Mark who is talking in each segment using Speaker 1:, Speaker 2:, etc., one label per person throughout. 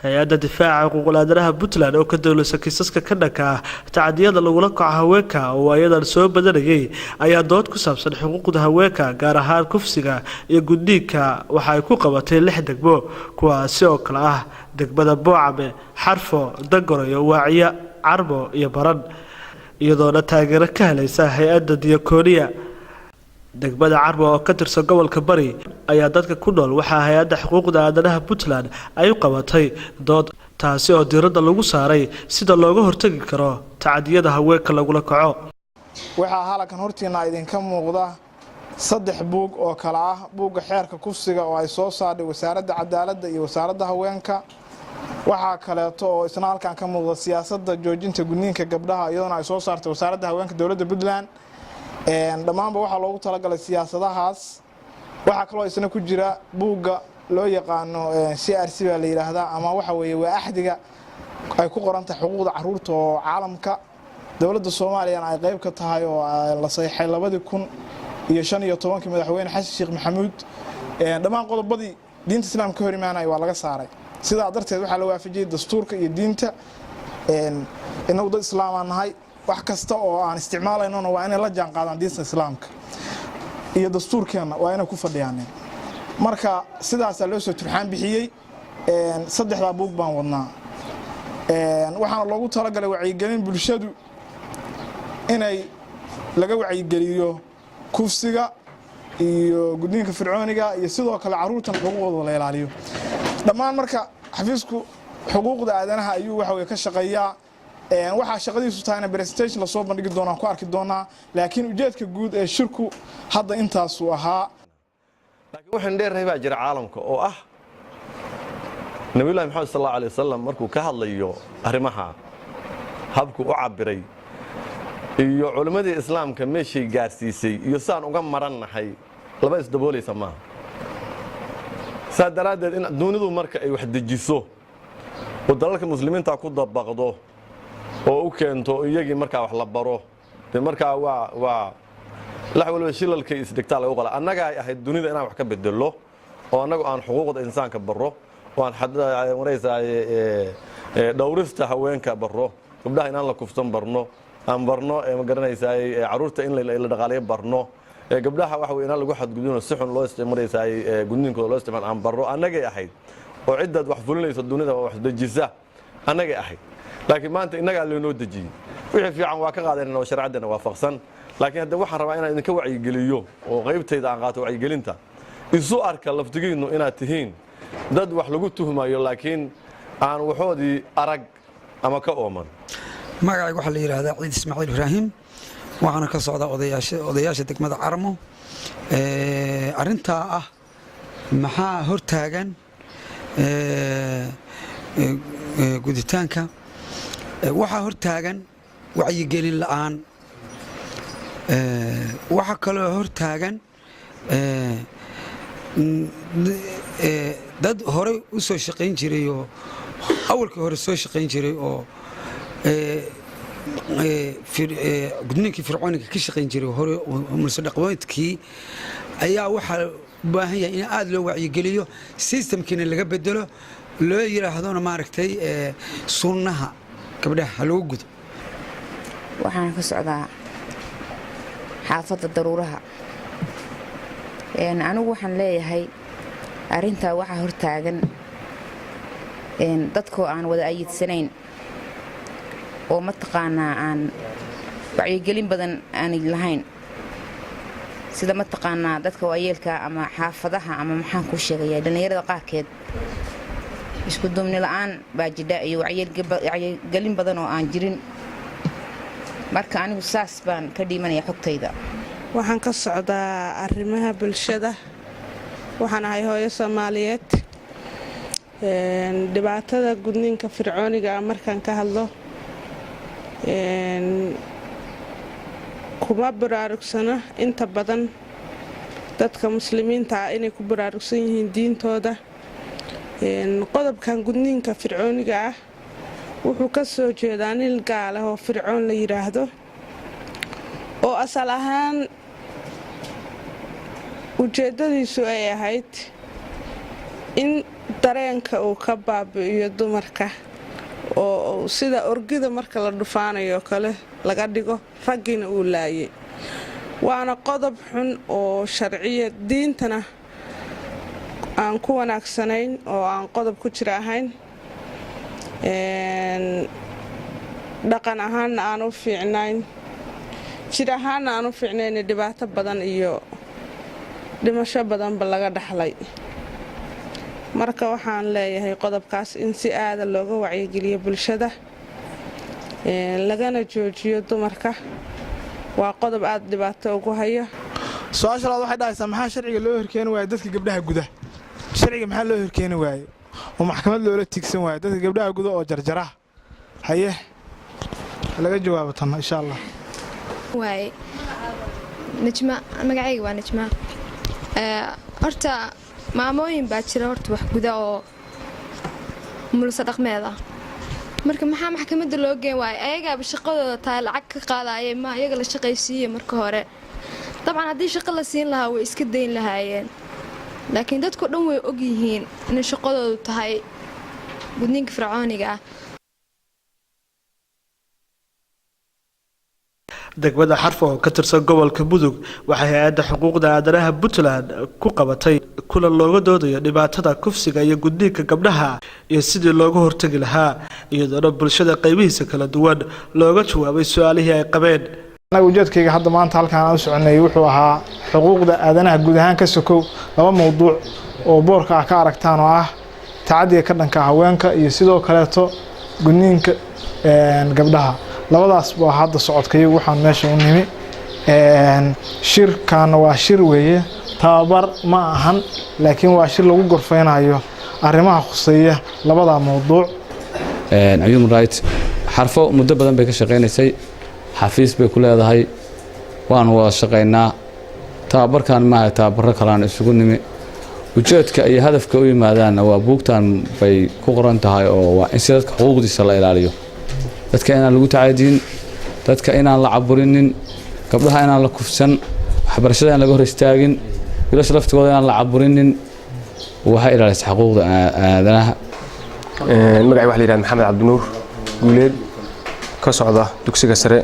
Speaker 1: Hay-adda difaaca xuquuqul aadanaha Puntland oo ka dowlasa kiisaska ka dhanka ah tacadiyada lagula kaco haweenka oo waayadan soo badanayay ayaa dood ku saabsan xuquuqda haweenka, gaar ahaan kufsiga iyo gudniinka, waxa ay ku qabatay lix degmo, kuwaasi oo kale ah degmada Boocame, Xarfo, Dangorayo, Waaciya, Carmo iyo Baran, iyadoona taageero ka helaysa hay-adda Diyakooniya. Degmada Carmo oo ka tirsan gobolka Bari ayaa dadka ku nool waxaa hay-adda xuquuqda aadanaha Puntland ay u qabatay dood, taasi oo diiradda lagu saaray sida looga hortagi karo tacadiyada haweenka lagula kaco.
Speaker 2: Waxaa halkan hortiina idinka muuqda saddex buug oo kale ah buugga xeerka kufsiga oo ay soo saardhay Wasaaradda Cadaaladda iyo Wasaaradda Haweenka. Waxaa kaleeto oo isna halkan ka muuqda siyaasadda joojinta gudniinka gabdhaha, iyadoona ay soo saartay Wasaaradda Haweenka dowladda Puntland. Dhammaanba waxaa loogu talagalay siyaasadahaas. Waxaa kaloo isna ku jira buugga loo yaqaano CRC baa la yidhaahdaa, ama waxa weeye waa axdiga ay ku qoran tahay xuquuqda caruurta oo caalamka, dowladda Soomaaliyana ay qayb ka tahay, oo la saxiixay 2015-kii Madaxweyne Xasan Sheekh Maxamuud. Dhammaan qodobadii diinta Islaamka ka hor imaanaya waa laga saaray. Sidaa darteed waxaa la waafajiyey dastuurka iyo diinta. Inagu dad islaamaan nahay. Wax kasta oo aan isticmaalaynona waa inay la jaan qaadaan diinta Islaamka iyo dastuurkeenna, waa inay ku fadhiyaan. Marka sidaasaa loo soo turxaan bixiyey. Saddexdaa buug baan wadnaa. Waxaana loogu talagalay wacyigelin bulshadu inay laga wacyigeliyo kufsiga iyo gudniinka fircooniga, iyo sidoo kale caruurtan xuquuqdooda la ilaaliyo dhammaan. Marka xafiisku xuquuqda aadanaha ayuu waxa weye ka shaqeeyaa. Waxaa shaqadiisu tahayna presentation lasoo bandhigi doonaan ku arki doonaa, laakiin ujeedka guud ee shirku hadda intaasuu ahaa.
Speaker 3: Laakiin waxaan dheernahay baa jira caalamka oo ah Nabiyullahi Maxamed sal allahu alay wasalam markuu ka hadlayo arrimaha, habku u cabbiray iyo culimmadii Islaamka meeshay gaarsiisay iyo saan uga marannahay, laba isdaboolaysa maaha. Saa daraaddeed in dunidu marka ay wax dejiso oo dalalka Muslimiinta ku dabaqdo oo u keento iyagii markaa wax la baro, dee markaa waa lax waliba shilalkay isdhigtaa lagu qala. Annaga ay ahayd dunida inaan wax ka bedelo oo annagu aan xuquuqda insaanka barro oo aan maraysaa dhowrista haweenka barro, gabdhaha inaan la kufsan barno, aan barno, ma garanaysaa, carruurta in la dhaqaaleeyo barno, gabdhaha waxa wey inaan lagu xadgudbino, si xun loo maraysaa gudniinkooda loo isticmaal aan barro. Annagay ahayd oo ciddaad wax fulinaysa dunida oo wax dejisa annagay ahayd. Laakiin maanta innagaa loonoo dejiyey. Wixii fiican waa ka qaadanayna oo sharcaddana waafaqsan. Laakiin hadda waxaan rabaa inaan idinka wacyigeliyo oo qaybtayda aan qaato wacyigelinta. Isu arka laftigiinnu inaad tihiin dad wax lagu tuhmayo, laakiin aan waxoodii arag ama ka ooman.
Speaker 4: Magacayga waxaa la yidhaahdaa Ciid Ismaaciil Ibraahim. Waxaana ka socdaa odayaasha degmada Carmo. Arrintaa ah maxaa hortaagan guditaanka? Waxaa hortaagan wacyigelin la'aan. Waxaa kaloo hortaagan dad horey u soo shaqayn jiray oo awalkii hore soo shaqayn jiray oo gudniinkii fircooniga ka shaqayn jiray hore, mulso dhaqameedkii, ayaa waxaa u baahan yahay in aada loo wacyigeliyo, systemkiina laga bedelo, loo yidhaahdona maaragtay sunnaha gabdhaha ha lagu gudo.
Speaker 5: Waxaan ka socdaa xaafadda Daruuraha. Anigu waxaan leeyahay arrintaa waxaa hortaagan dadkoo aan wada ayidsanayn oo mataqaanaa aan wacyigelin badan aanay lahayn, sida mataqaanaa dadka waayeelka ama xaafadaha ama maxaan kuu sheegayaa, dhallinyarada qaarkeed. Isku duubni la'aan baa jidha iyo wacyigelin badan oo aan jirin. Marka anigu saas baan ka dhiimanaya xogtayda.
Speaker 6: Waxaan ka socdaa arrimaha bulshada. Waxaan ahay hooyo Soomaaliyeed. Dhibaatada gudniinka fircooniga ah markaan ka hadlo, kuma baraarugsano inta badan dadka Muslimiinta ah inay ku baraarugsan yihiin diintooda. Qodobkan gudniinka fircooniga ah wuxuu ka soo jeedaa nin gaal ah oo Fircoon la yidhaahdo, oo asal ahaan ujeeddadiisu ay ahayd in Dareenka uu ka baabi'iyo dumarka oo sida orgida marka la dhufaanayo kale laga dhigo, raggiina uu laayay. Waana qodob xun oo sharciya, diintana aan ku wanaagsanayn oo aan qodob ku jira ahayn, dhaqan ahaanna aan u fiicnayn, jir ahaanna aan u fiicnayn, dhibaato badan iyo dhimasho badanba laga dhaxlay. Marka waxaan leeyahay qodobkaas in si aada looga wacyigeliyo bulshada, lagana joojiyo dumarka. Waa qodob aada dhibaato ugu haya.
Speaker 2: Su-aasha labaad waxay dhahaysaa: maxaa sharciga loo horkeeni waayey dadka gabdhaha guda? Sharciga maxaa loo horkeeni waayey oo maxkamad loola tiigsan waayey dadka gabdhaha guda oo jarjara? Haye, laga jawaabo tan, insha Allah.
Speaker 7: Waaye Najma, magacayga waa Najma. Horta maamooyin baa jira horta wax guda oo mulso dhaqmeed ah. Marka maxaa maxkamadda loo geen waaya? Ayagaaba shaqadooda tahay, lacag ka qaadaya, ma iyaga la shaqaysiiye marka hore? Dabcan haddii shaqo la siin lahaa, way iska dayn lahaayeen, laakiin dadku dhan way og yihiin inay shaqadoodu tahay gudniinka fircooniga ah.
Speaker 1: Degmada Xarfo oo ka tirsan gobolka Mudug waxay hay-adda xuquuqda aadanaha Puntland ku qabatay kulan looga doodayo dhibaatada kufsiga iyo gudniinka gabdhaha iyo sidii looga hortagi lahaa, iyadoona bulshada qaybihiisa kala duwan looga jawaabay su-aalihii ay qabeen.
Speaker 2: Anaga ujeedkayga hadda maanta halkaan aan u soconay wuxuu ahaa xuquuqda aadanaha guud ahaan ka sokow laba mowduuc oo boorka ah ka aragtaan, oo ah tacadiga ka dhanka haweenka iyo sidoo kaleeto gudniinka gabdhaha. Labadaas baa hadda socodkayagu waxaan meesha u nimi. Shirkaana waa shir weeye, tababar ma ahan, laakiin waa shir lagu gorfeynayo arrimaha khuseeya labada mowduuc.
Speaker 8: Human Right Xarfo muddo badan bay ka shaqaynaysay, xafiis bay ku leedahay, waanu wada shaqaynaa. Tababarkan maaha, tababaro kalean isugu nimi. Ujeedka iyo hadafka u yimaadaanna waa buugtan bay ku qoran tahay, oo waa in si dadka xuquuqdiisa la ilaaliyo, dadka inaan lagu tacadiyin, dadka inaan la caburinin, gabdhaha inaan la kufsan, waxbarashada inaan laga hor istaagin, wiilasha laftigooda inaan la caburinin. Waxay ilaalisa xuquuqda aadanaha.
Speaker 9: Magacay waxa la yidhahda Maxamed Cabdinuur Guuleed, ka socda dugsiga sare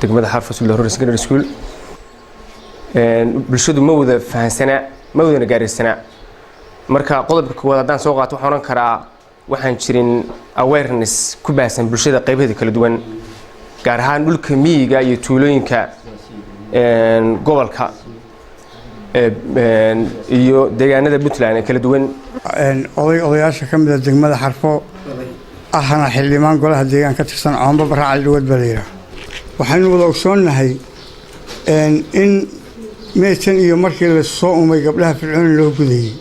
Speaker 9: degmada Xarfo, Suldaan Ruuri Secondary School. Bulshadu ma wada fahansanaa, ma wadana gaaraysanaa. Marka qodobka koowaad haddaan soo qaato, waxaan odhan karaa waxaan jirin awareness ku baahsan bulshada qaybaheeda kala duwan, gaar ahaan dhulka miyiga iyo tuulooyinka gobolka iyo deegaanada Puntland ee kala duwan.
Speaker 10: Oday odayaasha ka mida degmada Xarfo ahna xildhibaan golaha deegaan ka tirsan, Coomba Barra Cali Dhawad baa la yidhaha. Waxaynu wada ogsoonnahay in meetan iyo markii lasoo umay gabdhaha fircooni loo gudayey.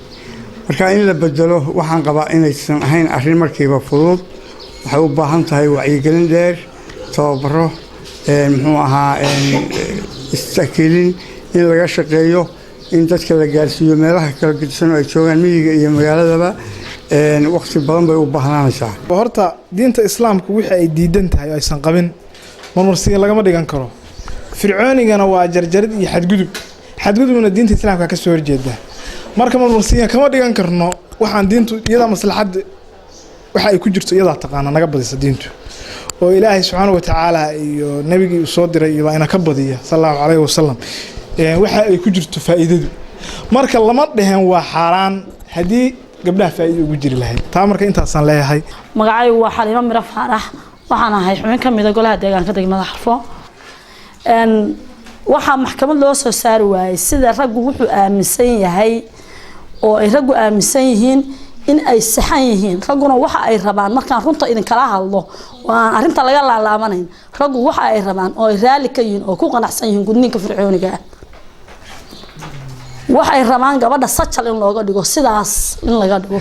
Speaker 10: Marka in la bedelo waxaan qabaa inaysan ahayn arrin markiiba fudud. Waxay u baahan tahay wacyigelin dheer, tababaro, muxuu ahaa, istakiilin in laga shaqeeyo, in dadka la gaarsiiyo meelaha kala gedisan oo ay joogaan, miyiga iyo magaaladaba. Waqti badan bay u baahnaanaysaa.
Speaker 2: Horta diinta Islaamku wixii ay diidan tahay oo aysan qabin marmarsiga lagama dhigan karo. Fircoonigana waa jarjarid iyo xadgudub, xadgudubna diinta Islaamka ka soo horjeeda. Marka marmarsiga kama dhigan karno waxaan diintu iyadaa maslaxadda waxa ay ku jirto iyadaa taqaana, naga badisa diintu, oo Ilaahay subxaana wa tacaala iyo nabigii uu soo diray iyo baa ina ka badiya, sala Allahu calayhi wasalam, waxa ay ku jirto faa'iidadu. Marka lama dheheen waa xaaraan haddii gabdhaha faa'iido ugu jiri lahayd taa. Marka intaasaan leeyahay.
Speaker 11: Magacaygu waa Xaliimo Miro Faarax, waxaan ahay xubin ka mida golaha deegaanka degmada Xarfo. Waxaa maxkamad loo soo saari waayey sida raggu wuxuu aaminsan yahay oo ay raggu aaminsan yihiin in ay saxan yihiin. Ragguna waxa ay rabaan, markaan runta idinkala hadlo oo aan arrinta laga laalaabanayn, raggu waxa ay rabaan oo ay raalli ka yihiin oo ku qanacsan yihiin gudniinka fircooniga ah. Waxay rabaan gabadha sajal in looga dhigo, sidaas in laga dhigo.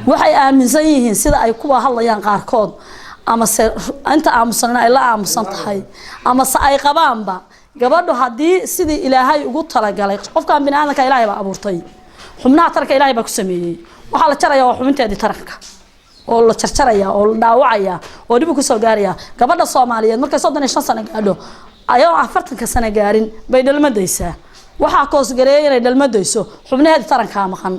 Speaker 11: Waxay aaminsan yihiin sida ay kuwa hadlayaan qaarkood, amase inta aamusanina ay la aamusan tahay, amase ay qabaanba gabadhu haddii sidii Ilaahay ugu talagalay. Qofkan bini aadamka Ilaahay baa abuurtay, xubnaha taranka Ilaahay baa ku sameeyey. Waxaa la jaraya waa xubinteedii taranka oo la jarjaraya oo la dhaawacaya oo dhib kusoo gaaraya. Gabadha Soomaaliyeed markay 35 sano gaadho, ayadoo 40-ka sano gaarin, bay dhalmadaysaa. Waxaa koosgareeyay inay dhalmadayso xubnaheedii tarankaa maqan.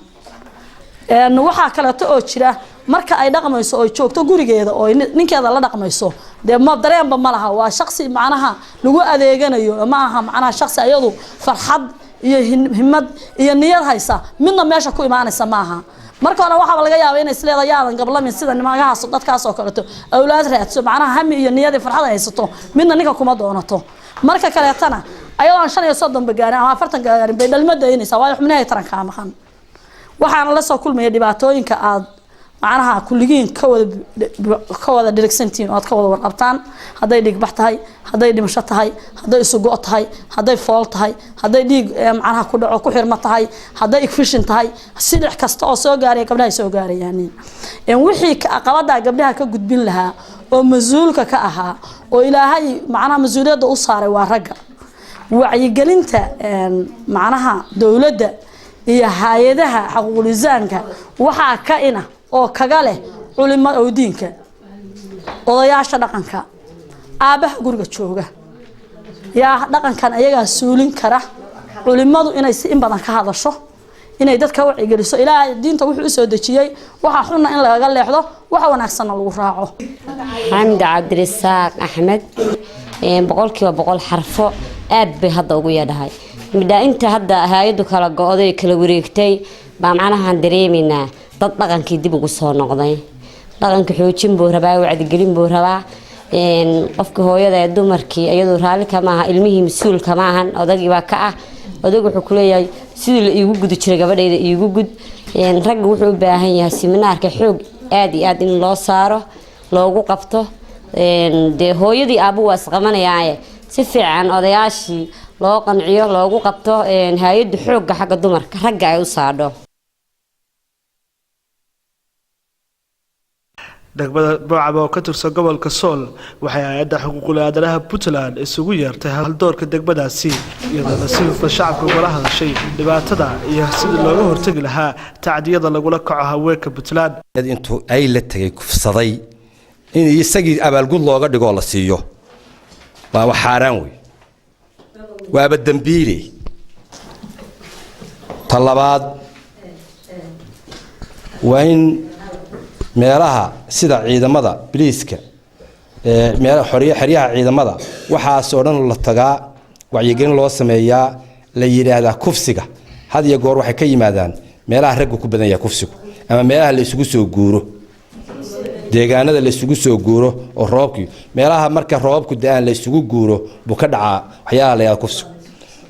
Speaker 11: Waxaa kaleeto oo jira, marka ay dhaqmayso oo joogto gurigeeda oo ninkeeda la dhaqmayso, dee ma dareenba ma laha. Waa shaqsi macnaha lagu adeeganayo. Ma aha macnaha shaqsi ayadu farxad iyo himad iyo niyad haysa midna meesha ku imaanaysa maaha. Marka hore waxaaba laga yaaba inay isleedahay yaadan gablamin sida nimagahaas, dadkaas oo kaleeto awlaad raadso. Macnaha hami iyo niyad iyo farxad haysato midna ninka kuma doonato. Marka kaleetana ayadoon 35ba gaarin ama 40 gaarin bay dhalmo daynaysaa, waayo xubnahay tarankaa maqan. Waxaana la soo kulmaya dhibaatooyinka aad macnaha kulligiin ka wada dhirigsantihiin oo aad ka wada warqabtaan, hadday dhiigbax tahay, hadday dhimasho tahay, hadday isugo tahay, hadday fool tahay, hadday dhiig macnaha ku dhaco ku xirmo tahay, hadday infection tahay, sidix kasta oo soo gaaraya gabdhaha soo gaarayaan. Wixii caqabadaa gabdhaha ka gudbin lahaa oo mas-uulka ka ahaa oo Ilaahay macnaha mas-uuliyadda u saaray waa ragga. Wacyigelinta macnaha dowladda iyo hay-adaha xaquuqul insaanka waxaa ka ina oo kaga leh culimo oo diinka, odayaasha dhaqanka, aabbaha guriga jooga. Yaa dhaqankan ayagaa suulin kara. Culimadu inay si in badan ka hadasho, inay dadka wacyigeliso. Ilaahay diinta wuxuu usoo dejiyey waxa xunna in lagaga leexdo, waxa wanaagsanna lagu raaco.
Speaker 12: Xamdi Cabdirisaaq Axmed. 100% Xarfo aad bay hadda ugu yeedhahay midhaa. Inta hadda hay-addu kala go-day, kala wareegtay, baa macnahaan dareemaynaa dad dhaqankii dib ugu soo noqday. Dhaqanka xoojin buu rabaa, wacdigelin buu rabaa. Qofkii hooyada ee dumarkii iyadoo raalli kama aha, ilmihii mas-uulka ma ahan, odagii baa ka ah. Odag wuxuu kuleeyahay sidii la iigu gudi jiray gabadhayda iigu gud. Ragga wuxuu u baahan yahay siminaarka xoog aad iyo aad in loo saaro, loogu qabto. Dee hooyadii aabbu waa isqabanayaaye, si fiican odayaashii loo qanciyo, loogu qabto. Hay-adda xoogga xagga dumarka ragga ay u saadho.
Speaker 1: Degmada Boocama oo ka tirsan gobolka Sool waxay hay-adda xuquuqul aadanaha Puntland isugu yeertay haldoorka degmadaasi, iyadoona si hufan shacabka ugala hadashay dhibaatada iyo sidii looga hortegi lahaa tacdiyada lagula kaco haweenka Puntland.
Speaker 13: Intuu ay la tegay kufsaday in isagii abaalgud looga dhigoo la siiyo waa wax xaaraan wey, waaba dembiile. Ta labaad waa in meelaha sida ciidamada biliiska, meel xeryaha ciidamada, waxaas oo dhan la tagaa, wacyigelin loo sameeyaa, la yidhaahdaa kufsiga had iyo goor waxay ka yimaadaan meelaha raggu ku badan yahay kufsigu, ama meelaha la isugu soo guuro, deegaanada la isugu soo guuro oo roobkii, meelaha marka roobku da-aan la isugu guuro buu ka dhacaa waxyaalaha la yidhahda kufsigu.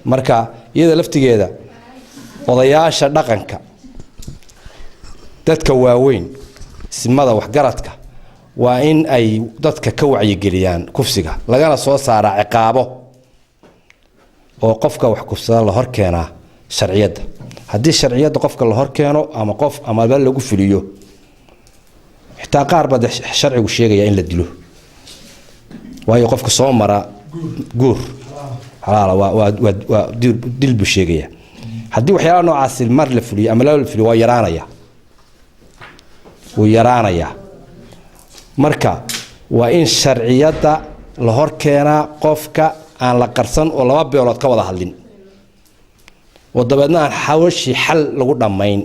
Speaker 13: Marka iyada laftigeeda odayaasha dhaqanka, dadka waaweyn, simada, waxgaradka waa in ay dadka ka wacyigeliyaan kufsiga, lagana soo saaraa ciqaabo oo qofka wax kufsada la hor keenaa sharciyadda. Haddii sharciyadda qofka la hor keeno ama qof amaba lagu fuliyo, xitaa qaar baa dee sharcigu sheegaya in la dilo, waayo qofka soo mara guur xalaala waa dil buu sheegaya. Haddii waxyaalaha noocaasi mar la fuliyo ama laba la fuliyo, waa yaraanaya, wuu yaraanayaa. Marka waa in sharciyadda la hor keenaa qofka, aan la qarsan oo laba beelood ka wada hadlin oo dabeedna aan xawashii xal lagu dhammayn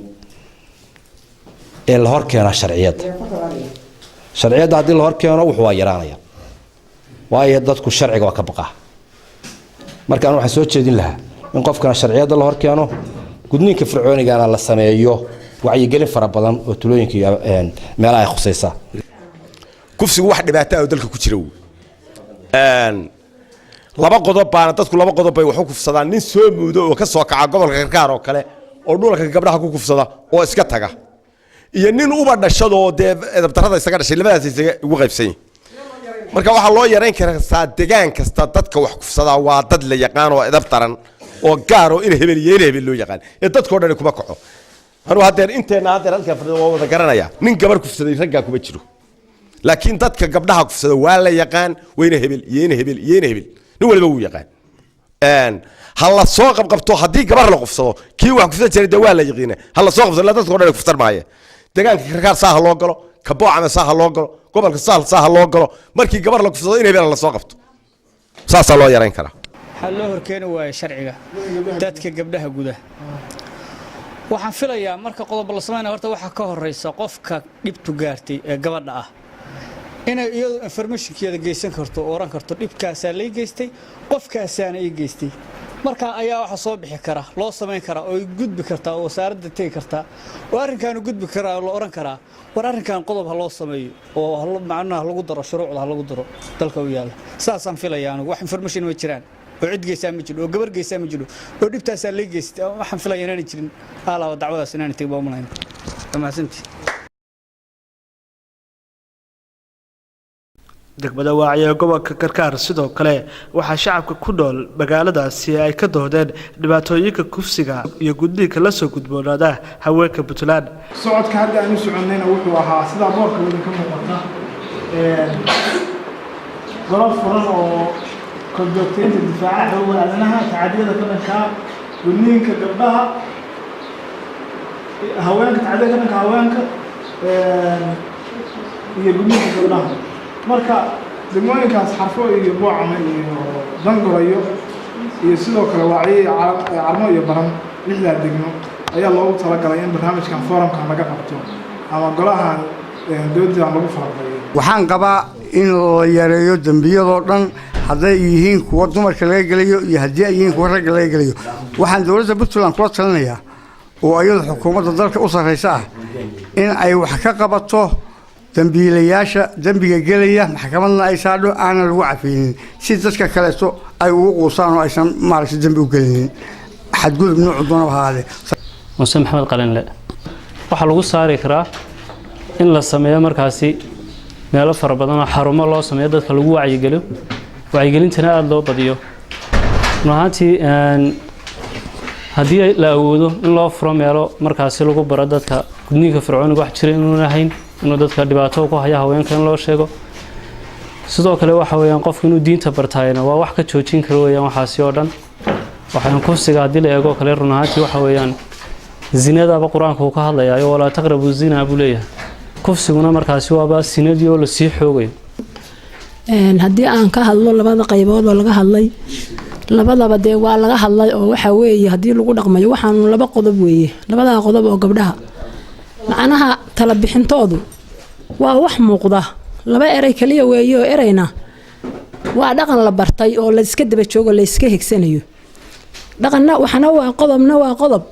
Speaker 13: ee la hor keenaa sharciyadda. Sharciyadda haddii la hor keeno wuxuu waa yaraanaya, waayo dadku sharciga waa ka baqaa. Marka anu waxaan soo jeedin lahaa in qofkana sharciyadda la hor keeno, gudniinka fircoonigana la sameeyo wacyigelin fara badan oo tulooyinka iyo meelaha ay khusaysaa.
Speaker 14: Kufsigu wax dhibaato ah oo dalka ku jira wey. Laba qodob baana dadku, laba qodob bay wax u kufsadaan: nin soo muudo oo ka soo kaca gobolka Karkaar oo kale oo dhulka gabdhaha ku kufsada oo iska taga, iyo nin uba dhashadoo dee edabdarrada isaga dhashay. Labadaas isaga ugu qaybsan yihin. Marka waxaa loo yarayn karaa degaan kasta dadka wax kufsadaa waa dad la yaqaan oo edab daran oo gaar oo ina hebel iyo ina hebel loo yaqaan ee dadkoo dhani kuma kaco. Anuu haddeer inteenna haddeer halkaa fadhida waa wada garanaya, nin gabar kufsaday raggaa kuma jiro, laakiin dadka gabdhaha kufsada waa la yaqaan, wayna hebel iyo ina hebel iyo ina hebel, nin waliba wuu yaqaan. Ha la soo qabqabto haddii gabar la kufsado kii wax kufsan jiray, dee waa la yaqiina, ha la soo qabsado ilaa dadka o dhan kufsan maaye. Deegaanka Karkaar saa ha loo galo, ka Boocame saa ha loo galo, gobolka Saal saa ha loo galo. Markii gabar la kufsado in hebel la soo qabto, saasaa loo yarayn karaa.
Speaker 15: Waxaa loo horkeeni waaya sharciga dadka gabdhaha guda. Waxaan filayaa marka qodob la sameynaya, horta waxaa ka horeysa qofka dhibtu gaartay ee gabadha ah inay iyadu informationkeeda geysan karto oo oran karto, "Dhibkaasaa lay geystay, qofkaasaana ii geystay." Markaa ayaa waxa soo bixi kara, loo samayn karaa oo gudbi kartaa oo wasaaradda tegi kartaa oo arrinkaanu gudbi karaa oo la oran karaa, "War, arrinkan qodob ha loo sameeyo oo macnaha lagu daro, shuruucda ha lagu daro dalka u yaalla." Saasaan filaya anigu. Wax information ma jiraan oo cid geysaa ma jiro oo gabar geysaa ma jiro oo dhibtaasaa lay geystay. Waxaan filaya inaanay jirin alaaba dacwadaas inaanay tegin baa umalayn. Waa mahadsantii.
Speaker 1: Degmada Waaciye ee gobolka Karkaar sidoo kale waxaa shacabka ku nool magaaladaasi ay ka doodeen dhibaatooyinka kufsiga iyo gudniinka la soo gudboonaada haweenka Puntland.
Speaker 2: Socodka hadda aan u soconnayna wuxuu ahaa, sidaa boorka idinka muuqata, golo furan oo korjoogteynta difaaca xuquuqda aadanaha, tacadiyada ka dhanka gudniinka gabdhaha, haweenka, tacadiyada ka dhanka haweenka iyo gudniinka gabdhaha. Marka degmooyinkaas Xarfo iyo Boocame iyo Dangorayo iyo sidoo kale Waaciye iyo Carmo iyo Baran, lixdaa degmo ayaa loogu talagalay in barnaamijkan forumkan laga qabto ama golahan dowladdan lagu faraqeeyo.
Speaker 10: Waxaan qabaa in la yareeyo dembiyadoo dhan, hadday yihiin kuwa dumarka laga gelayo iyo haddii ay yihiin kuwa ragga laga gelayo. Waxaan dowladda Puntland kula talinayaa, oo iyadu xukuumadda dalka u sarreysa ah, in ay wax ka qabato dembiilayaasha dembiga gelaya, maxkamadna ay saadho, aanan lagu cafiynin, si dadka kaleeto ay ugu quusaan oo aysan maaragtay dembi u gelinin, xadgudub noocu doonaba ha ahaadee.
Speaker 16: Muuse Maxamed Qalinle. Waxaa lagu saari karaa in la sameeyo markaasi meelo fara badan oo xarumo loo sameeyo dadka lagu wacyigeliyo, wacyigelintana aada loo badiyo. Run ahaantii, haddii la awoodo in loo furo meelo markaasi lagu baro dadka gudniinka fircooniga wax jira inuuna ahayn, inuu dadka dhibaato ku haya haweenka in loo sheego. Sidoo kale waxa weeyaan qofku inuu diinta bartaayna waa wax ka joojin kara weeyaan waxaasi oo dhan. Waxaan kufsiga haddii la eego kale, run ahaantii waxa weeyaan zinadaba Qur-aanku uu ka hadlayaayo, "Walaa taqrabu zina" buu leeyahay. Kufsiguna markaasi waaba sinadii oo lasii xoogayo.
Speaker 17: Haddii aan ka hadlo labada qaybood oo laga hadlay, labadaba dee waa laga hadlay oo waxa weeye haddii lagu dhaqmayo waxaanu laba qodob weeye. Labadaa qodob oo gabdhaha macnaha tala bixintoodu waa wax muuqda, laba erey kaliya weeye, oo ereyna waa dhaqan la bartay oo la iska daba joogo, la iska higsanayo dhaqanna. Waxna waa qodobna, waa qodob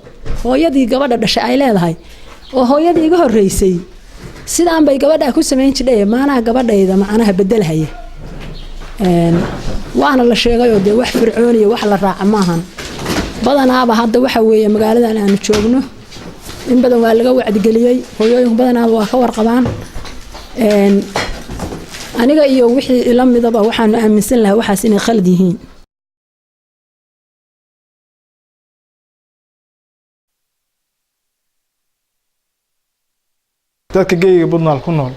Speaker 17: hooyadii gabadha dhashay ay leedahay oo hooyadii iga horreysay sidaan bay gabadhaa ku samayn jidhay, maanaha gabadhayda macnaha bedelhaya. Waana la sheegayoo dee wax fircooniya wax la raaca maahan. Badanaaba hadda waxa weeye magaaladan aanu joogno in badan waa laga wacdigeliyey, hooyooyinku badanaaba waa ka warqabaan. Aniga iyo wixii ila midaba waxaanu aaminsan lahaa waxaas inay khalad yihiin.
Speaker 2: Dadka geyga Puntland ku nool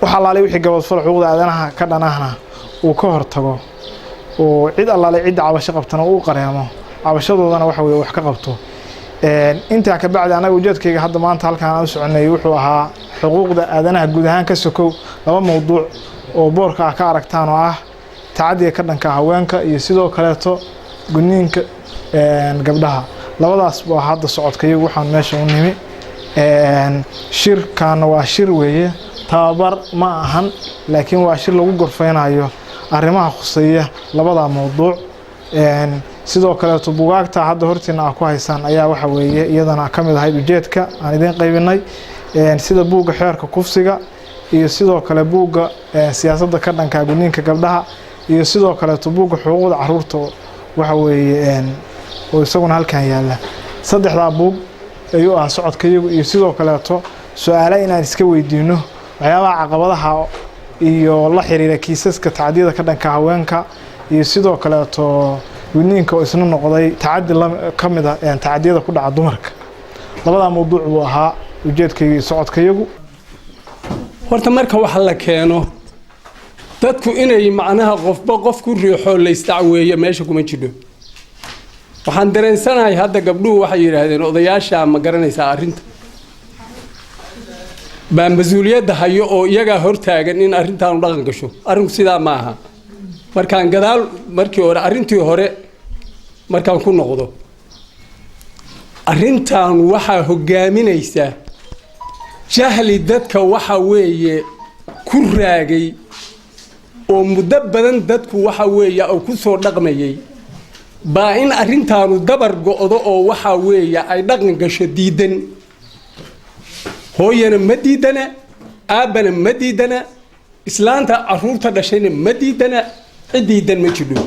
Speaker 2: wax allaalay wixii gabadfal xuquuqda aadanaha ka dhanahna uu ka hortago, oo cid allaalay cidda cabasho qabtana uu qareemo, cabashadoodana waxa weye wax ka qabto. Intaa ka bacdi, anaga ujeedkayga hadda maanta halkaan aan u soconay wuxuu ahaa xuquuqda aadanaha guud ahaan ka sokow laba mowduuc oo boorka ah ka aragtaan, oo ah tacadiga ka dhanka haweenka iyo sidoo kaleeto gudniinka gabdhaha. Labadaas baa hadda socodkayagu waxaan meesha u nimi. Shirkaana waa shir weeye, tababar ma ahan, laakiin waa shir lagu gorfeynayo arrimaha khuseeya labada mowduuc. Sidoo kaleeto bugaagta hadda hortiina aa ku haysaan ayaa waxa weeye iyadana ka mid ahayd ujeedka aan idiin qaybinay, sida buugga xeerka kufsiga iyo sidoo kale buugga siyaasadda ka dhanka gudniinka gabdhaha iyo sidoo kaleeto buugga xuquuqda caruurta, waxa weeye oo isaguna halkan yaalla. Saddexdaa buug ayuu ah socodkayagu, iyo sidoo kaleeto su-aale inaan iska weydiino waxyaabaha caqabadaha iyo la xiriira kiisaska tacadiyada ka dhanka haweenka iyo sidoo kaleeto gudniinka oo isna noqday tacadi ka mid a tacadiyada ku dhaca dumarka. Labadaa mawduuc buu ahaa ujeedkayga iyo socodkayagu.
Speaker 18: Horta marka wax la keeno, dadku inay macnaha qofba qof ku riixo laysdacweeyo meesha kuma jidho. Waxaan dareensanahay hadda gabdhuhu waxay yidhaahdeen odayaasha, ma garanaysaa, arrinta baa mas-uuliyadda hayo oo iyagaa hortaagan in arrintaanu dhaqan gasho. Arrinku sidaa ma aha. Markaan gadaal markii hore arrintii hore markaan ku noqdo. Arrintan waxaa hoggaaminaysa jahli dadka waxa weeye ku raagay oo muddo badan dadku waxa weeye uu ku soo dhaqmayay baa in arrintaanu dabar go'do oo waxa weeye ay dhaqan gasho diidan. Hooyana ma diidana, aabbana ma diidana, islaanta caruurta dhashayna ma diidana, cid diidan ma jidho.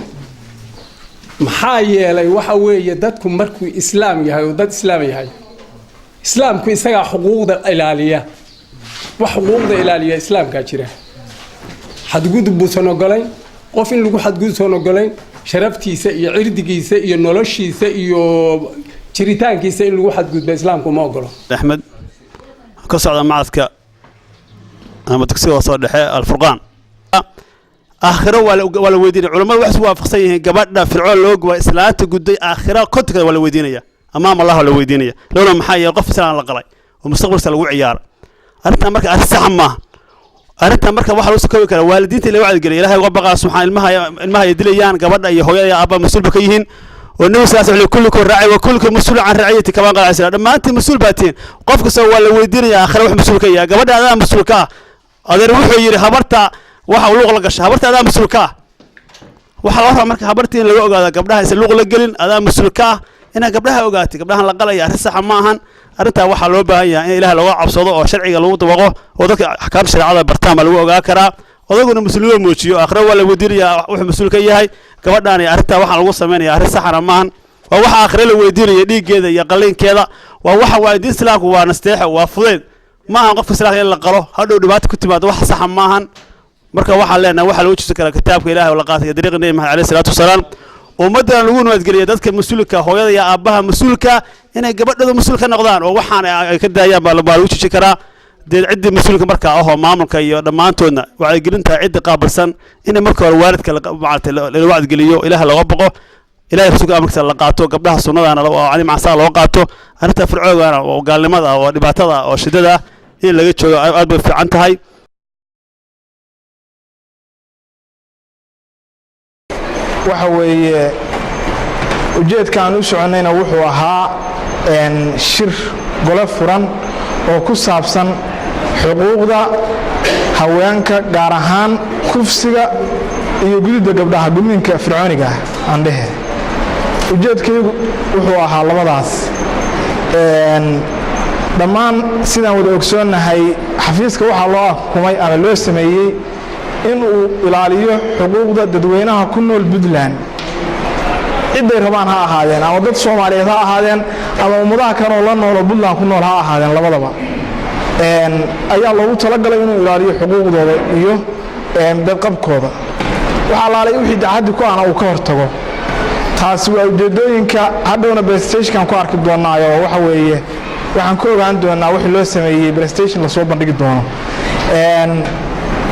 Speaker 18: Maxaa yeelay, waxa weeye dadku markuu islaam yahay oo dad islaam yahay, islaamku isagaa xuquuqda ilaaliya. Wax xuquuqda ilaaliya islaamkaa jira. Xadgudub buusan ogolayn, qof in lagu xadgudubsan ogolayn, sharaftiisa iyo cirdigiisa iyo noloshiisa iyo jiritaankiisa in lagu xadgudba islaamku ma ogolo.
Speaker 19: Axmed ka socda macadka ama dugsiga hoose dhexe Alfurqaan. Aakhiro waa la weydiinaya. Culamadu waxay isku waafaqsan yihiin gabadha fircoon loo guba, islaanta gudday, aakhiro kontonkeeda waa la weydiinaya, amaam Allah waa la weydiinaya. Lowna maxaa yeelay qof islaan la qalay oo mustaqbalkiisa lagu ciyaara. Arrintan marka arrin sax maaha. Arrintan marka waxaa lagu soo karaa waalidiinta in la wacdigeliya, Ilaahay uga baqaa subxaan ilmaha ay dilayaan. Gabadha iyo hooyada iyo aabba mas-uulba ka yihiin, oo Nabi sal sl kullukum raaci wa kullukum mas-uul can raciyati, kama qala alayhi salaam. Dhammaantiin mas-uul baa tihiin. Qof kasta waa la weydiinaya aakhira wax mas-uul ka yahay. Gabadha adaa mas-uul ka ah. Adeer wuxuu yidhi habarta waxa luuq la gasha, habarta adaa mas-uul ka ah. Waxaa la rabaa marka habartii in laga ogaado gabdhaha isa luuq la gelin, adaa mas-uul ka ah inaad gabdhaha ogaatay. Gabdhahan la qalaya arrin saxa ma ahan. Arrintaa waxaa loo baahan yahay in Ilaah looga cabsado oo sharciga lagu dabaqo oo dadka axkaamta shareecada bartaan baa lagu ogaa karaa. Odaguna mas-uuliyad muujiyo, aakhiro waa la weydiinayaa wuxuu mas-uul ka yahay gabadhaan iyo arrintaa waxaan lagu samaynaya. Arrin saxana maahan. Waa waxa aakhiro la weydiinaya dhiiggeeda iyo qalliinkeeda. Waa waxa waa diin islaamku waa nasteexo, waa fudeyd. Ma ahan qofka islaamka in la qalo, hadhow dhibaato ku timaado, wax saxa maahan. Marka waxaan leenahay waxaa lagu jirsan karaa kitaabka Ilahi oo la qaatay, dariiqa Nebi Maxamed alayhi salaatu wasalaam. Ummaddana lagu nabadgeliya dadka mas-uulka, hooyada iyo aabbaha mas-uulka, inay gabadhooda mas-uul ka noqdaan oo waxaan ay ka daayaan baa lagu jiji karaa. Dee ciddii mas-uulka markaa ahoo maamulka iyo dhammaantoodna wacyigelinta cidda qaabilsan inay marka hore waalidka maaragtay la wacdigeliyo, Ilaah looga boqo, Ilahay rasuulka amarkiisa la qaato, gabdhaha sunnadana oo macsaa loo qaato. Arrinta fircoogana oo gaalnimada oo dhibaatada oo shidada in laga joogo aad bay fiican tahay.
Speaker 2: Waxa weeye ujeedka aan u soconnayna wuxuu ahaa shir gole furan oo ku saabsan xuquuqda haweenka, gaar ahaan kufsiga iyo gudidda gabdhaha, gudniinka fircooniga ah aan dhehe. Ujeedkaygu wuxuu ahaa labadaas. Dhammaan sidaan wada ogsoonnahay, xafiiska waxaa loo xukumay ama loo sameeyey inuu ilaaliyo xuquuqda dadweynaha ku nool Puntland, cidday rabaan ha ahaadeen, ama dad Soomaaliyeed ha ahaadeen ama ummadaha kanoo la noolo Puntland ku nool ha ahaadeen, labadaba ayaa loogu talagalay inuu ilaaliyo xuquuqdooda iyo bedqabkooda, waxa alaalay wixii daxaddi ku ahna uu ka hortago. Taasi waa ujeedooyinka. Hadhowna presentationkan ku arki doonaayo waxa weeye waxaan ku ogaan doonaa wixii loo sameeyey presentation lasoo bandhigi doono.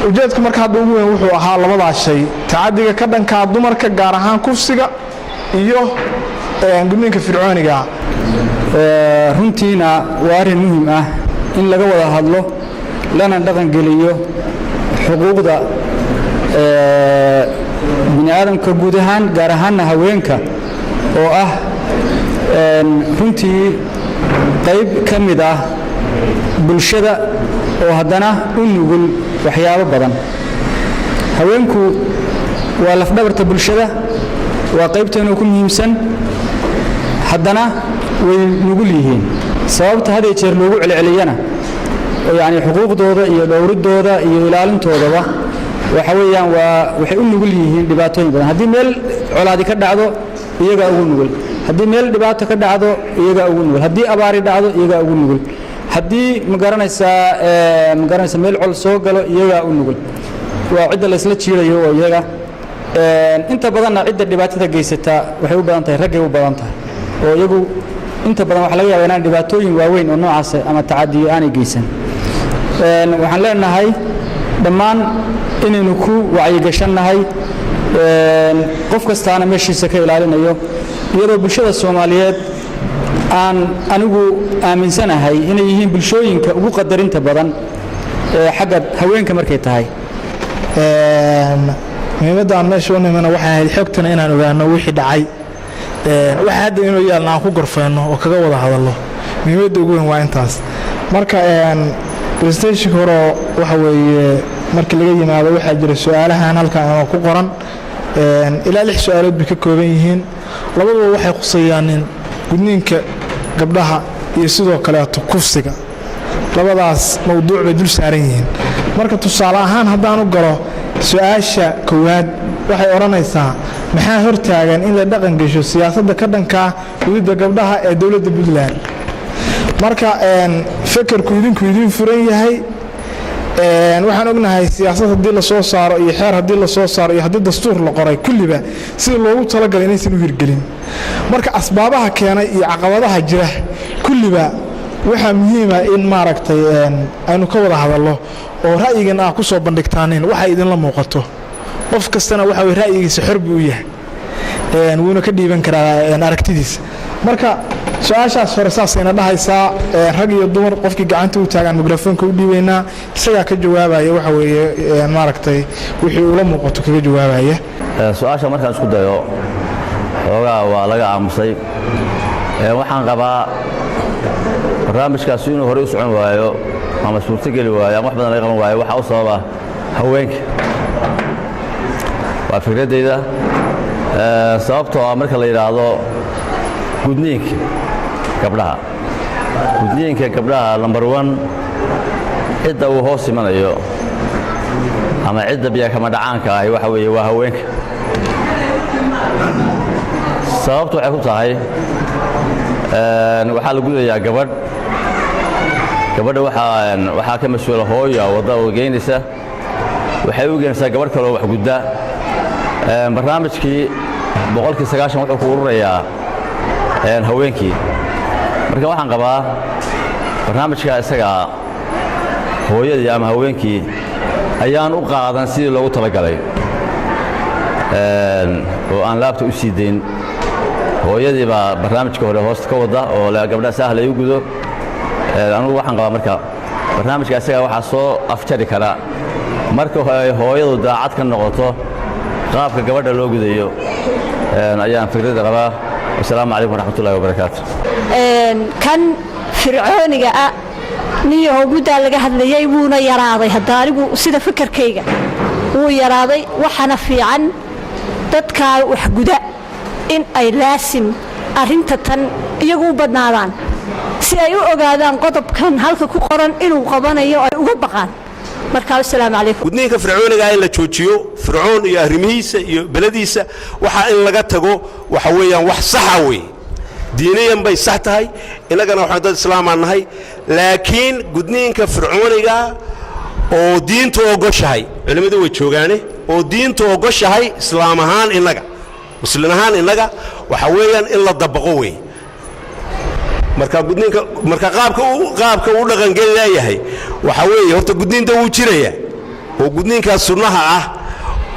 Speaker 2: Ujeedka marka hadda ugu weyn wuxuu ahaa labadaas shay: tacadiga ka dhankaa dumarka, gaar ahaan kufsiga iyo gudniinka fircooniga.
Speaker 20: Runtiina waa arrin muhiim ah in laga wada hadlo lana dhaqangeliyo xuquuqda bini aadamka guud ahaan, gaar ahaanna haweenka oo ah runtii qayb ka mid ah bulshada oo haddana u nugul waxyaabo badan. Haweenku waa lafdhabarta bulshada, waa qaybteenu ku muhiimsan, haddana way nugul yihiin. Sababta had iyo jeer loogu celceliyana yacni xuquuqdooda iyo dhowridooda iyo ilaalintoodaba waxa weeyaan waa waxay u nugul yihiin dhibaatooyin badan. Haddii meel colaadi ka dhacdo, iyagaa ugu nugul. Haddii meel dhibaato ka dhacdo, iyagaa ugu nugul. Haddii abaari dhacdo, iyagaa ugu nugul. Haddii ma garanaysaa meel col soo galo, iyagaa u nugul. Waa cidda laysla jiidayo oo iyaga inta badanna cidda dhibaatada geysata waxay u badan tahay raggay u badan tahay, oo iyagu inta badan waxaa laga yaabaa inaan dhibaatooyin waaweyn oo noocaas ama tacadiyo aanay geysan. Waxaan leenahay dhammaan inaynu ku wacyigashannahay, qof kastaana meeshiisa ka ilaalinayo, iyadoo bulshada Soomaaliyeed aan anigu aaminsanahay inay yihiin bulshooyinka ugu qadarinta badan ee xagga haweenka markay tahay.
Speaker 2: Muhiimadda aan meesha u nimana waxay ahayd xogtana inaan ogaano wixii dhacay. Waxa hadda inuu yaalna aan ku gorfeyno oo kaga wada hadallo. Muhiimadda ugu weyn waa intaas. Marka presentationka hore waxa weeye, marka laga yimaado, waxaa jira su-aalahan halkan oo ku qoran. Ilaa lix su-aalood bay ka kooban yihiin. Labaduba waxay khusayaan gudniinka gabdhaha iyo sidoo kaleeto kufsiga. Labadaas mowduuc bay dul saaran yihiin. Marka tusaale ahaan haddaan u galo su-aasha koowaad, waxay odhanaysaa: maxaa hortaagan in la dhaqan gesho siyaasadda ka dhankaa gudidda gabdhaha ee dowladda Puntland? Marka fekerku idinku idiin furan yahay. Waxaan ognahay siyaasad haddii lasoo saaro iyo xeer haddii lasoo saaro iyo haddii dastuur la qoray, kulliba sida loogu talagalay inaysan u hirgelin. Marka asbaabaha keenay iyo caqabadaha jira kulliba waxaa muhiima in, maaragtay, aynu ka wada hadallo oo ra'yigan aa ku soo bandhigtaanin waxa idinla muuqato. Qof kastana waxa weye ra'yigiisa xor buu u yahay, wuuna ka dhiiban karaa aragtidiisa. Marka su-aashaas hore saasayna dhahaysaa. Rag iyo dumar, qofkii gacanta u taagaan mikrofoonka u dhiibaynaa, isagaa ka jawaabaya. Waxa weeye, maaragtay, wixii ula muuqato kaga jawaabaya.
Speaker 21: Su-aasha markaan isku dayo, xoogaa waa laga aamusay. Waxaan qabaa barnaamijkaasi inuu horey u socon waayo ama suurtogeli waayo ama wax badan laga qaban waayo, waxaa u sababa haweenka. Waa fikraddayda, sababtoo ah marka la yidhaahdo gudniinka gabdhaha, gudniinka gabdhaha number one cidda uu hoos imanayo ama cidda biyakama dhacaanka ahi waxa weeye waa haweenka. Sababtu waxay ku tahay, waxaa la gudayaa gabadh. Gabadha waxaa ka mas-uula hooya wadda oo geynaysa, waxay u geynaysaa gabadh kaloo wax gudda. Barnaamijkii 90% wuxuu ku ururayaa haweenkii. Marka waxaan qabaa barnaamijka isagaa hooyadii ama haweenkii ayaan u qaadan sidii loogu talagalay oo aan laabta u sii dayn. Hooyadii baa barnaamijka hore hoosta ka wada oo gabdhaha saah lay u gudo. Anugu waxaan qabaa marka barnaamijka isagaa waxaa soo afjari kara marka ay hooyadu daacad ka noqoto qaabka gabadha loo gudayo, ayaan fikradda qabaa. Wasalaamu calaykum waraxmatullahi wabarakaatu.
Speaker 22: Kan fircooniga ah, niyahow, muddaa laga hadlayay, wuuna yaraaday. Hadda anigu sida fikirkayga, wuu yaraaday. Waxaana fiican dadkaa wax guda in ay laasim arrinta tan iyagu u badnaadaan, si ay u ogaadaan qodobkan halka ku qoran inuu qabanayo, ay uga baqaan. Markaa wasalaamu calaykum.
Speaker 23: Gudniinka fircooniga in la joojiyo, Fircoon iyo arrimihiisa iyo beladiisa waxaa in laga tago, waxa weeyaan wax saxa weeye. Diiniyan bay sax tahay, innagana waxaan dad islaamaan nahay. Laakiin gudniinka fircooniga oo diintu ogoshahay, culimmadu way joogaane, oo diintu ogoshahay islaam ahaan, innaga muslin ahaan, innaga waxa weeyaan in la dabaqo weeye. Marka gudniinka, marka qaabka uu dhaqangeli leeyahay waxa weeye, horta gudniinta wuu jiraya oo gudniinkaas sunnaha ah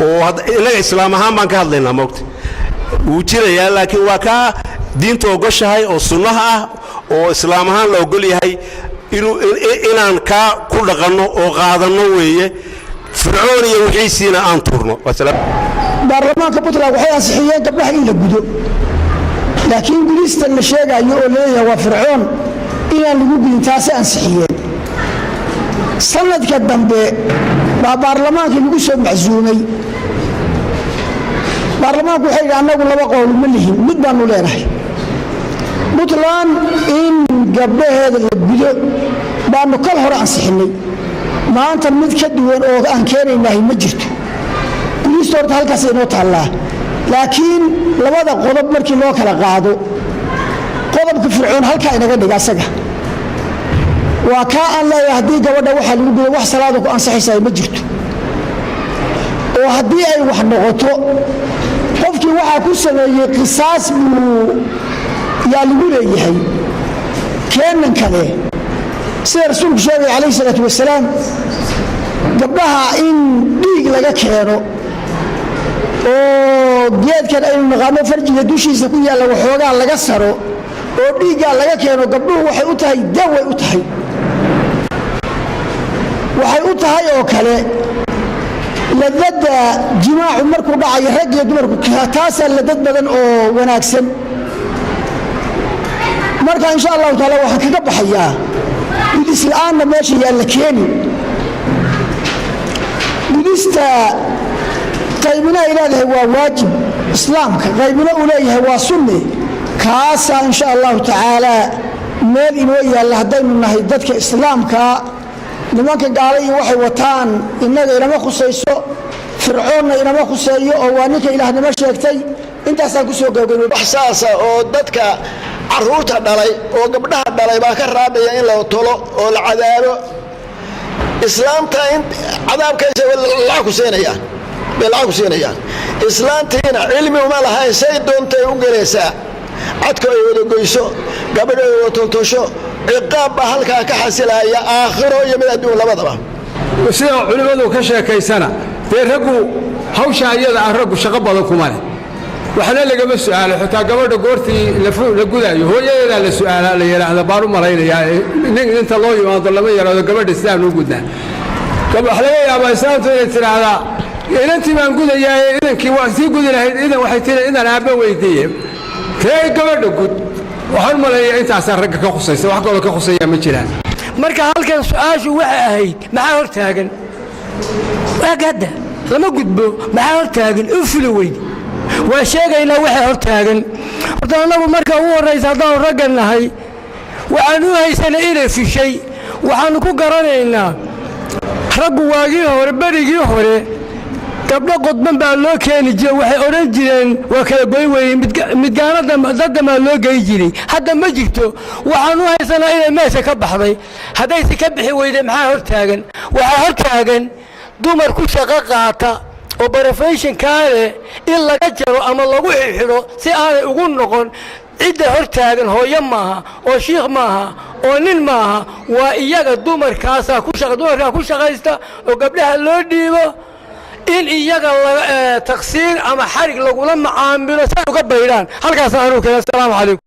Speaker 23: oo innaga islaam ahaan baan ka hadlaynaa, moogta, wuu jirayaa. Laakiin waa kaa diinta ogoshahay oo sunnaha ah oo islaam ahaan la ogol yahay inuu inaan kaa ku dhaqanno oo qaadanno weeye, Fircoon iyo wixiisiina aan tuurno.
Speaker 24: Baarlamaanka Puntland waxay ansixiyeen gabdhaha in la gudo, laakiin gudistan la sheegayo oo leeyahay waa Fircoon inaan lagu gudin, taasay ansixiyeen. Sanadka dambe baa baarlamaankii lagu soo macsuumay. Baarlamaanku waxay yidhi: annagu laba qowl ma lihin, mid baanu leenahay. Puntland in gabdhaheeda la gudo baanu kal hore ansixinnay, maanta mid ka duwan oo aan keenaynahay ma jirto. Gudista horta halkaas inoo taallaa. Laakiin labada qodob markii loo kala qaado, qodobka Fircoon halkaa inaga dhiga, asaga waa kaa aan leeyahay haddii gabadha waxaa lagu gudo, wax salaada ku ansaxaysaa ma jirto, oo haddii ay wax noqoto qofkii waxaa ku sameeyey qisaas buu yaa lagu leeyahay. Keenan kale, sida rasuulku sheegay calayhi salaatu wasalaam, gabdhaha in dhiig laga keeno oo geedkan aynu naqaano farjiga dushiisa ku yaalla waxoogaa laga saro oo dhiiggaa laga keeno, gabdhuhu waxay u tahay daway u tahay, waxay u tahay oo kale ladada jimaacu markuu dhacayo rag iyo dumarku, taasaa ladad badan oo wanaagsan. Marka insha Allahu tacaala waxaan kaga baxayaa, gudis la'aanna meesha yaa la keeni. Gudista qaybina ay leedahay waa waajib Islaamka, qaybina uu leeyahay waa sunni. Kaasaa insha Allahu tacaala meel inoo yaalla haddaynu nahay dadka Islaamka. Nimanka gaala iyo waxay wataan innaga inama khusayso, Fircoonna inama khuseeyo oo waa ninka Ilaahnimo sheegtay. Intaasaan kusoo gabagabay.
Speaker 3: Wax saasa oo dadka caruurta dhalay oo gabdhaha dhalay baa ka raadhaya in la tolo oo la cadaabo islaamta. In cadaabkaysa lacag ku siinayaan bay lacag ku siinayaan. Islaantiina cilmi uma lahayn, say doontay u gelaysaa, cadko ay wada goyso, gabadho ay wada toltosho. Ciqaab baa halkaa ka xasilaya, aakhiro iyo mid adduun labadaba.
Speaker 4: Sida culimmadu ka sheekaysana, dee raggu hawsha iyada ah raggu shaqo badan kuma leh, waxna lagama su'aalo. Xitaa gabadha goortii la gudaayo hooyadeedaa la su'aalaa, la yidhaahda baan u malaynayaa. Nin inta loo yimaado lama yidhaahdo gabadha sidaan u gudnaa. Waxa laga yaabaa islaamtu inay tidhaahdaa inantii baan gudayaa, idankii waa sii gudi lahayd, idan waxay tiri idan aabba weydiiye tee gabadha gud. Waxaan u malaynayaa intaasaa ragga ka khusaysa, wax kaloo ka khuseeyaa ma jiraan.
Speaker 5: Marka halkan su-aashu waxay ahayd, maxaa hor taagan? Waag hadda lama gudbo, maxaa hor taagan u fuli weyd? Waa sheegaynaa waxay hor taagan. Horta annagu marka ugu horraysa haddaanu ragga nahay, waxaan u haysanay inay fushay. Waxaannu ku garanaynaa raggu waagii hore, berigii hore, gabdho qodban baa loo keeni jire. Waxay odhan jireen waa kala goy weye, midgaanada daddamaa loo gey jiray. Hadda ma jirto. Waxaan u haysanaa inay meesha ka baxday. Haddayse ka bixi weyday, maxaa hor taagan? Waxaa hor taagan dumar ku shaqo qaata oo profession-kaa leh in laga jaro ama lagu xidxidho si aanay ugu noqon. Cidda hor taagan hooyo maaha oo shiikh maaha oo nin maaha, waa iyaga dumarkaasaa dumarkaa ku shaqaysta oo gabdhaha loo dhiibo in iyaga taqsiir ama xarig lagula macaamilo si ay uga baydhaan halkaas. Anuu kale, asalaamu calaykum.